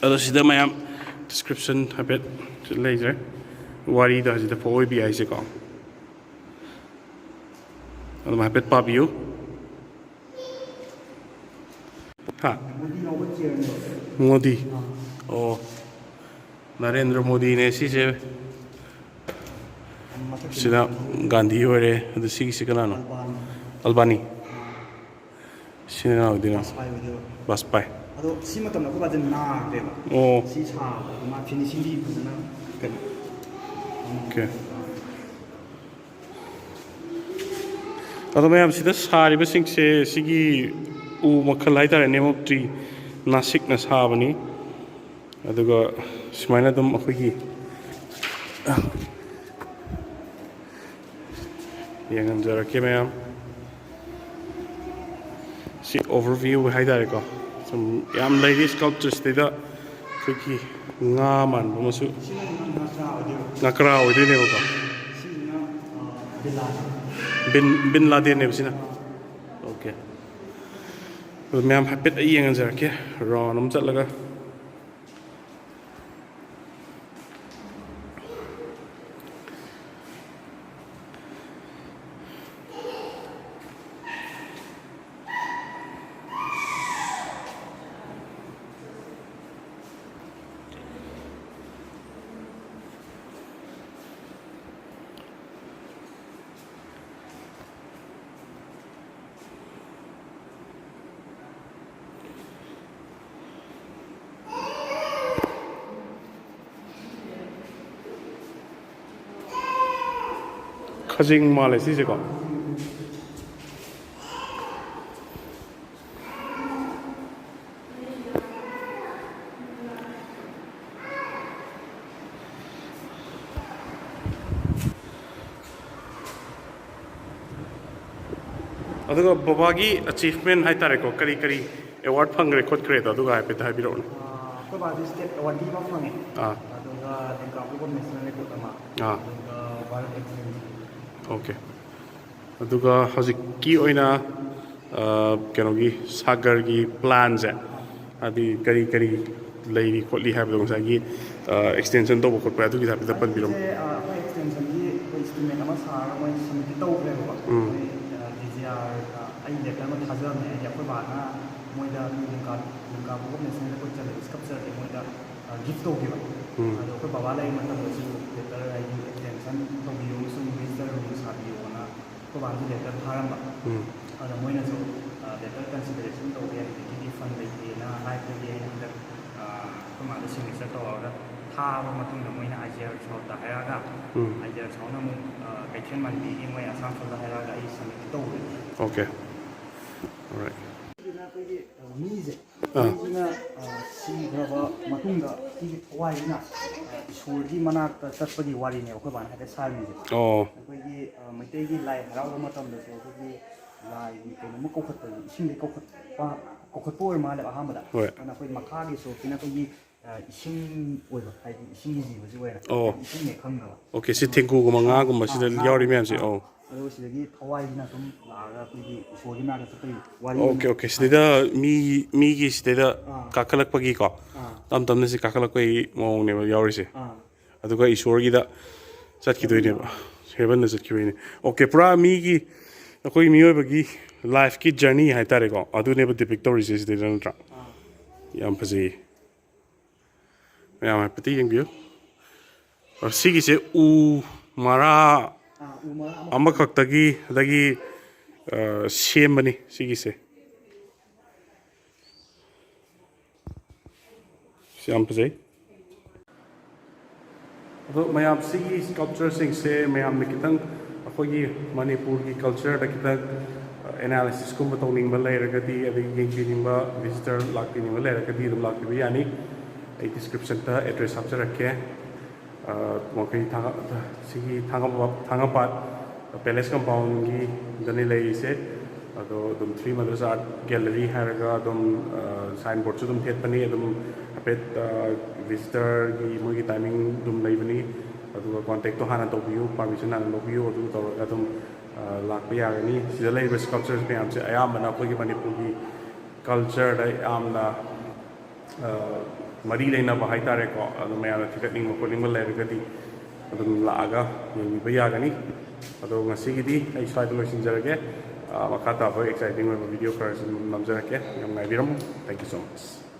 ꯑꯗꯣ ꯁꯤꯗ ꯃꯌꯥꯝ description ꯍꯥꯏꯐꯦꯠ ꯂꯩꯖꯔꯦ꯫ ꯋꯥꯔꯤꯗ ꯁꯤꯗ ꯐꯧꯑꯣꯏꯕꯤ ꯍꯥꯏꯁꯦꯀꯣ꯫ ꯑꯗꯨꯝ ꯍꯥꯏꯐꯦꯠ ꯄꯥꯕꯤꯌꯨ꯫ ꯍꯥ? ꯃꯣꯗꯤ ꯌꯥꯎꯕ chairꯅꯦꯕ꯫ ꯃꯣꯗꯤ꯫ ꯑꯥ꯫ ꯑꯣ꯫ ꯅꯔꯦꯟꯗ꯭ꯔ ꯃꯣꯗꯤꯅꯦ ꯁꯤꯁꯦ꯫ ꯃꯊꯛꯀꯤ ꯁꯤꯅ ꯒꯥꯟꯙꯤ ꯑꯣꯏꯔꯦ꯫ ꯑꯗꯨ ꯁꯤꯒꯤꯁꯤ ꯀꯅꯥꯅꯣ? ꯑꯜꯕꯥꯅꯤ꯫ ꯑꯜꯕꯥꯅꯤ꯫ ꯁꯤꯅ ꯀꯅꯥ ꯑꯣꯏꯗꯣꯏꯅꯣ? ꯕꯥꯖꯄꯥꯏ ꯑꯣꯏꯗꯣꯏꯕ꯫ ꯕꯥꯖꯄꯥꯏ꯫ ꯑꯗꯣ ꯁꯤ ꯃꯇꯝꯗ ꯑꯩꯈꯣꯏ ꯕꯥꯁꯦ ꯅꯥꯈ꯭ꯔꯦꯕ꯫ ꯑꯣ꯫ ꯁꯤ ꯁꯥꯕꯗ ꯃꯥ finishingꯗꯤ ꯐꯖꯅ ꯀꯩꯅꯣ ꯑꯣꯀꯦ꯫ ꯑꯗꯣ ꯃꯌꯥꯝ ꯁꯤꯗ ꯁꯥꯔꯤꯕꯁꯤꯡꯁꯦ ꯁꯤꯒꯤ ꯎ ꯃꯈꯜ ꯍꯥꯏꯇꯥꯔꯦ, name of tree, ꯅꯥꯁꯤꯛꯅ ꯁꯥꯕꯅꯤ꯫ ꯑꯗꯨꯒ ꯁꯨꯃꯥꯏꯅ ꯑꯗꯨꯝ ꯑꯩꯈꯣꯏꯒꯤ ꯌꯦꯡꯍꯟꯖꯔꯛꯀꯦ ꯃꯌꯥꯝ꯫ ꯁꯤ overview ꯍꯥꯏꯇꯥꯔꯦꯀꯣ꯫ ꯁꯨꯝ ꯌꯥꯝ ꯂꯩꯔꯤ sculptureꯁꯤꯗꯩꯗ ꯑꯩꯈꯣꯏꯒꯤ ꯉꯥ ꯃꯥꯟꯕ ꯑꯃꯁꯨ, ꯁꯤꯅ ꯉꯥ ꯃꯆꯥ ꯑꯣꯏꯗꯣꯏꯕ꯫ ꯉꯥꯀ꯭ꯔꯥ ꯑꯣꯏꯗꯣꯏꯅꯦꯕꯀꯣ꯫ ꯁꯤꯁꯤꯅ, ꯑ, ꯕꯤꯟ ꯂꯥꯗꯦꯟ꯫ ꯕꯤꯟ, ꯕꯤꯟ ꯂꯥꯗꯦꯟꯅꯦꯕ ꯁꯤꯅ꯫ ꯑꯣꯀꯦ꯫ ꯑꯗꯣ ꯃꯌꯥꯝ ꯍꯥꯏꯐꯦꯠ ꯑꯩ ꯌꯦꯡꯍꯟꯖꯔꯛꯀꯦ, round ꯑꯃ ꯆꯠꯂꯒ꯫ ꯖꯤꯡ ꯃꯥꯜꯂꯦ ꯁꯤꯁꯦꯀꯣ꯫ ꯑꯗꯨꯒ ꯕꯕꯥꯒꯤ ꯑꯦꯆꯤꯚꯃꯦꯟ ꯍꯥꯏꯇꯥꯔꯦꯀꯣ, ꯀꯔꯤ ꯀꯔꯤ ꯑꯦꯋꯥꯔꯗ ꯐꯪꯈ꯭ꯔꯦ ꯈꯣꯠꯈ꯭ꯔꯦꯗꯣ ꯑꯗꯨꯒ ꯍꯥꯏꯐꯦꯠꯇ ꯍꯥꯏꯕꯤꯔꯛꯎꯅꯦ꯫ ꯑꯩꯈꯣꯏ ꯕꯥꯁꯦ ꯁ꯭ꯇꯦꯠ ꯑꯦꯋꯥꯔꯗꯤ ꯑꯃ ꯐꯪꯉꯦ꯫ ꯑꯥ ꯑꯗꯨꯒ ꯂꯤꯡꯀꯥ ꯄꯣꯛꯄ ꯅꯦꯁꯅꯦꯜ ꯔꯦꯀꯣꯔꯗ ꯑꯃ꯫ ꯑꯥ ꯑꯗꯨꯒ ꯋꯥꯔꯜ ꯑꯦꯛꯁꯤꯂꯦꯟꯁ꯫ ꯑꯣꯀꯦ꯫ ꯑꯗꯨꯒ ꯍꯧꯖꯤꯛꯀꯤ ꯑꯣꯏꯅ ꯑ, ꯀꯩꯅꯣꯒꯤ ꯁꯥꯒꯔꯒꯤ ꯄ꯭ꯂꯥꯟꯁꯦ, ꯍꯥꯏꯗꯤ ꯀꯔꯤ ꯀꯔꯤ ꯂꯩꯔꯤ ꯈꯣꯠꯂꯤ ꯍꯥꯏꯕꯗꯣ ꯉꯁꯥꯏꯒꯤ ꯑꯦꯛꯁꯇꯦꯟꯁꯟ ꯇꯧꯕ ꯈꯣꯠꯄ ꯑꯗꯨꯒꯤ ꯍꯥꯏꯐꯦꯠꯇ ꯄꯟꯕꯤꯔꯝꯃꯨ꯫ ꯑꯩꯁꯦ ꯑ, ꯑꯩꯈꯣꯏ ꯑꯦꯛꯁꯇꯦꯟꯁꯟꯒꯤ ꯑꯩꯈꯣꯏ ꯏꯁꯇꯤꯃꯦꯠ ꯑꯃ ꯁꯥꯔꯒ ꯃꯣꯏ ꯁꯕꯃꯤꯠꯇꯤ ꯇꯧꯈ꯭ꯔꯦꯕꯀꯣ꯫ ꯎꯝ꯫ ꯑꯩꯈꯣꯏ ꯗꯤ ꯖꯤ ꯑꯥꯔ ꯑꯩ ꯂꯦꯇꯔ ꯑꯃ ꯊꯥꯖꯕꯅꯦ꯫ ꯍꯥꯏꯗꯤ ꯑꯩꯈꯣꯏ ꯕꯥꯅ ꯃꯣꯏꯗ ꯂꯤꯡꯀꯥ ꯂꯤꯡꯀꯥ ꯄꯣꯛꯄ ꯅꯦꯁꯅꯦꯜ ꯑꯩꯈꯣꯏ ꯆꯠꯂꯦ ꯁ꯭ꯀꯜꯞꯆꯔꯁꯦ ꯃꯣꯏꯗ ꯒꯤꯐ ꯇꯧꯈꯤꯕ꯫ ꯎꯝ꯫ ꯑꯗꯣ ꯑꯩꯈꯣꯏ ꯕꯕꯥ ꯂꯩꯔꯤ ꯃꯇꯝꯗꯁꯨ ꯂꯦꯇꯔ ꯍꯥꯏꯗꯤ ꯑꯦꯛꯁꯇꯦꯟꯁꯟ ꯇꯧꯕꯤꯌꯣ ꯑꯃꯁꯨꯡ ꯚꯤꯖꯤꯇꯔ ꯔꯨꯝ ꯁꯥꯕꯤꯌꯣꯅ ꯑꯩꯈꯣꯏ ꯕꯥꯅꯁꯨ ꯂꯦꯇꯔ ꯊꯥꯔꯝꯕ꯫ ꯎꯝ꯫ ꯑꯗ ꯃꯣꯏꯅꯁꯨ ꯂꯦꯇꯔ ꯀꯟꯁꯤꯗꯔꯦꯁꯟ ꯇꯧꯒꯦ ꯍꯧꯖꯤꯛꯀꯤꯗꯤ ꯐꯟ ꯂꯩꯇꯦꯅ ꯍꯥꯏꯕꯗꯒꯤ ꯑꯩꯅ ꯍꯟꯗꯛ ꯑꯩꯈꯣꯏ ꯃꯥꯗ ꯁꯤꯒꯅꯦꯆꯔ ꯇꯧꯔꯒ ꯊꯥꯕ ꯃꯇꯨꯡꯗ ꯃꯣꯏꯅ ꯑꯥꯏ ꯖꯤ ꯑꯥꯔ ꯁꯥꯎꯠꯇ ꯍꯥꯏꯔꯛꯑꯒ ꯎꯝ꯫ ꯑꯥꯏ ꯖꯤ ꯑꯥꯔ ꯁꯥꯎꯠꯅ ꯑꯃꯨꯛ ꯀꯩꯊꯦꯜ ꯃꯟꯕꯤꯒꯤ ꯃꯣꯏ ꯑꯁꯥꯝ ꯁꯣꯜꯗ ꯍꯥꯏꯔꯛꯑꯒ ꯑꯩ ꯁꯕꯃꯤꯠ ꯇꯧꯕꯅꯤ꯫ Okay. Alright. ꯁꯤꯅ ꯑꯩꯈꯣꯏꯒꯤ ꯃꯤꯁꯦ ꯑꯥ꯫ ꯃꯤꯁꯤꯅ ꯁꯤꯈ꯭ꯔꯕ ꯃꯇꯨꯡꯗ ꯁꯤꯒꯤ ꯊꯋꯥꯏꯁꯤꯅ ꯏꯁꯣꯔꯒꯤ ꯃꯅꯥꯛꯇ ꯆꯠꯄꯒꯤ ꯋꯥꯔꯤꯅꯦꯕ ꯑꯩꯈꯣꯏ ꯕꯥꯅ ꯍꯥꯏꯐꯦꯠ ꯁꯥꯔꯝꯃꯤꯁꯦ꯫ ꯑꯣ꯫ ꯑꯩꯈꯣꯏꯒꯤ ꯃꯩꯇꯩꯒꯤ ꯂꯥꯏ ꯍꯔꯥꯎꯕ ꯃꯇꯝꯗꯁꯨ ꯑꯩꯈꯣꯏꯒꯤ ꯂꯥꯏꯒꯤ ꯀꯩꯅꯣꯝꯃ ꯀꯧꯈꯠꯄꯁꯦ ꯏꯁꯤꯡꯗꯒꯤ ꯀꯧꯈꯠꯄ ꯀꯧꯈꯠꯄ ꯑꯣꯏꯔ ꯃꯥꯜꯂꯦꯕ ꯑꯍꯥꯟꯕꯗ꯫ ꯍꯣꯏ꯫ ꯑꯗꯨꯅ ꯑꯩꯈꯣꯏ ꯃꯈꯥꯒꯤ ꯁꯣꯔꯣꯛꯁꯤꯅ ꯑꯩꯈꯣꯏꯒꯤ ꯏꯁꯤꯡ ꯑꯣꯏꯕ ꯍꯥꯏꯗꯤ ꯏꯁꯤꯡꯒꯤ ꯖꯤꯕꯁꯤ ꯑꯣꯏꯔꯦ꯫ ꯑꯣ꯫ ꯏꯁꯤꯡꯅꯦ ꯈꯪꯗꯕ꯫ Okay, ꯁꯤ ꯊꯦꯡꯒꯨꯒ ꯃꯉꯥꯒꯨꯝꯕ ꯁꯤꯗ ꯑꯥ, ꯌꯥꯎꯔꯤ ꯃꯌꯥꯝꯁꯦ꯫ ꯑꯣ꯫ ꯑꯗꯨꯒ ꯁꯤꯗꯒꯤ ꯊꯋꯥꯏꯁꯤꯅ ꯑꯗꯨꯝ ꯂꯥꯛꯑꯒ ꯑꯩꯈꯣꯏꯒꯤ ꯏꯁꯣꯔꯒꯤ ꯃꯅꯥꯛꯇ ꯆꯠꯄꯒꯤ ꯋꯥꯔꯤ Okay, ꯑꯃ okay, ꯁꯤꯗꯩꯗ ꯃꯤ ꯃꯤꯒꯤ ꯁꯤꯗꯩꯗ ꯑꯥ꯫ ꯀꯥꯈꯠꯂꯛꯄꯒꯤꯀꯣ꯫ ꯑꯥ꯫ ꯇꯞ ꯇꯞꯅ ꯁꯤ ꯀꯥꯈꯠꯂꯛꯄꯒꯤ ꯃꯑꯣꯡꯅꯦꯕ ꯌꯥꯎꯔꯤꯁꯦ꯫ ꯑꯥ꯫ ꯑꯗꯨꯒ ꯏꯁꯣꯔꯒꯤꯗ ꯆꯠꯈꯤꯗꯣꯏꯅꯦꯕ꯫ ꯍꯦꯕꯟꯗ ꯆꯠꯈꯤꯕꯩꯅꯦ꯫ Okay, ꯄꯨꯔꯥ ꯃꯤꯒꯤ ꯑꯩꯈꯣꯏ ꯃꯤꯑꯣꯏꯕꯒꯤ ꯂꯥꯏꯐꯀꯤ ꯖꯔꯅꯤ ꯍꯥꯏꯇꯥꯔꯦꯀꯣ, ꯑꯗꯨꯅꯦꯕ ꯗꯤꯄꯤꯛ ꯇꯧꯔꯤꯁꯦ ꯁꯤꯗꯩꯗ ꯅꯠꯇ꯭ꯔꯥ? ꯑꯥ꯫ ꯌꯥꯝ ꯐꯖꯩꯌꯦ꯫ ꯃꯌꯥꯝ ꯍꯥꯏꯐꯦꯠꯇ ꯌꯦꯡꯕꯤꯌꯨ꯫ ꯑ, ꯁꯤꯒꯤꯁꯦ ꯎ ꯃꯔꯥ ꯑꯥ, ꯎ ꯃꯔꯥ ꯑꯃ ꯑꯃꯈꯛꯇꯒꯤ ꯑꯗꯒꯤ ꯑ, ꯁꯦꯝꯕꯅꯤ ꯁꯤꯒꯤꯁꯦ꯫ ꯁꯤ ꯌꯥꯝ ꯐꯖꯩ꯫ ꯑꯗꯣ ꯃꯌꯥꯝ ꯁꯤꯒꯤ ꯁ꯭ꯀꯜꯞꯆꯔꯁꯤꯡꯁꯦ ꯃꯌꯥꯝꯅ ꯈꯤꯇꯪ ꯑꯩꯈꯣꯏꯒꯤ ꯃꯅꯤꯄꯨꯔꯒꯤ ꯀꯜꯆꯔꯗ ꯈꯤꯇꯪ ꯑꯦꯅꯥꯂꯤꯁꯤꯁꯀꯨꯝꯕ ꯇꯧꯅꯤꯡꯕ ꯂꯩꯔꯒꯗꯤ, ꯑꯗꯒꯤ ꯌꯦꯡꯕꯤꯅꯤꯡꯕ, ꯚꯤꯖꯤꯇꯔ ꯂꯥꯛꯄꯤꯅꯤꯡꯕ ꯂꯩꯔꯒꯗꯤ ꯑꯗꯨꯝ ꯂꯥꯛꯄꯤꯕ ꯌꯥꯅꯤ꯫ ꯑꯩ ꯗꯤꯁꯀ꯭ꯔꯤꯞꯁꯟꯗ ꯑꯦꯗ꯭ꯔꯦꯁ ꯍꯥꯞꯆꯔꯛꯀꯦ꯫ ꯋꯥꯡꯈꯩ ꯊꯥꯡꯒ ꯁꯤꯒꯤ ꯊꯥꯡꯒꯄꯥꯠ ꯄꯦꯂꯦꯁ ꯀꯝꯄꯥꯎꯟꯒꯤꯗꯅꯤ ꯂꯩꯔꯤꯁꯦ꯫ ꯑꯗꯣ ꯑꯗꯨꯝ ꯊ꯭ꯔꯤ ꯃꯗꯔꯁ ꯑꯥꯔꯠ ꯒꯦꯂꯔꯤ ꯍꯥꯏꯔꯒ ꯑꯗꯨꯝ ꯁꯥꯏꯟ ꯕꯣꯔꯗꯁꯨ ꯑꯗꯨꯝ ꯊꯦꯠꯄꯅꯤ꯫ ꯑꯗꯨꯝ ꯍꯥꯏꯐꯦꯠ ꯚꯤꯖꯤꯇꯔꯒꯤ ꯃꯣꯏꯒꯤ ꯇꯥꯏꯃꯤꯡ ꯑꯗꯨꯝ ꯂꯩꯕꯅꯤ꯫ ꯑꯗꯨꯒ ꯀꯣꯟꯇꯦꯛꯇꯣ ꯍꯥꯟꯅ ꯇꯧꯕꯤꯌꯨ, ꯄꯥꯔꯃꯤꯁꯟ ꯍꯥꯟꯅ ꯂꯧꯕꯤꯌꯨ꯫ ꯑꯗꯨ ꯇꯧꯔꯒ ꯑꯗꯨꯝ ꯂꯥꯛꯄ ꯌꯥꯒꯅꯤ꯫ ꯁꯤꯗ ꯂꯩꯔꯤꯕ ꯁ꯭ꯀꯜꯞꯆꯔꯁ ꯃꯌꯥꯝꯁꯦ ꯑꯌꯥꯝꯕꯅ ꯑꯩꯈꯣꯏꯒꯤ ꯃꯅꯤꯄꯨꯔꯒꯤ ꯀꯜꯆꯔꯗ ꯌꯥꯝꯅ ꯃꯔꯤ ꯂꯩꯅꯕ ꯍꯥꯏꯇꯥꯔꯦꯀꯣ꯫ ꯑꯗꯨ ꯃꯌꯥꯝꯅ ꯊꯤꯒꯠꯅꯤꯡꯕ ꯈꯣꯠꯅꯤꯡꯕ ꯂꯩꯔꯒꯗꯤ ꯑꯗꯨꯝ ꯂꯥꯛꯑꯒ ꯌꯦꯡꯕꯤꯕ ꯌꯥꯒꯅꯤ꯫ ꯑꯗꯣ ꯉꯁꯤꯒꯤꯗꯤ ꯑꯩ ꯁ꯭ꯋꯥꯏꯗ ꯂꯣꯏꯁꯤꯟꯖꯔꯒꯦ꯫ ꯃꯈꯥ ꯇꯥꯕ ꯑꯦꯛꯁꯥꯏꯇꯤꯡ ꯑꯣꯏꯕ ꯚꯤꯗꯤꯑꯣ ꯈꯔꯁꯨ ꯑꯗꯨꯝ ꯅꯝꯖꯔꯛꯀꯦ꯫ ꯌꯥꯝ ꯉꯥꯏꯕꯤꯔꯝꯃꯨ꯫ Thank you so much꯫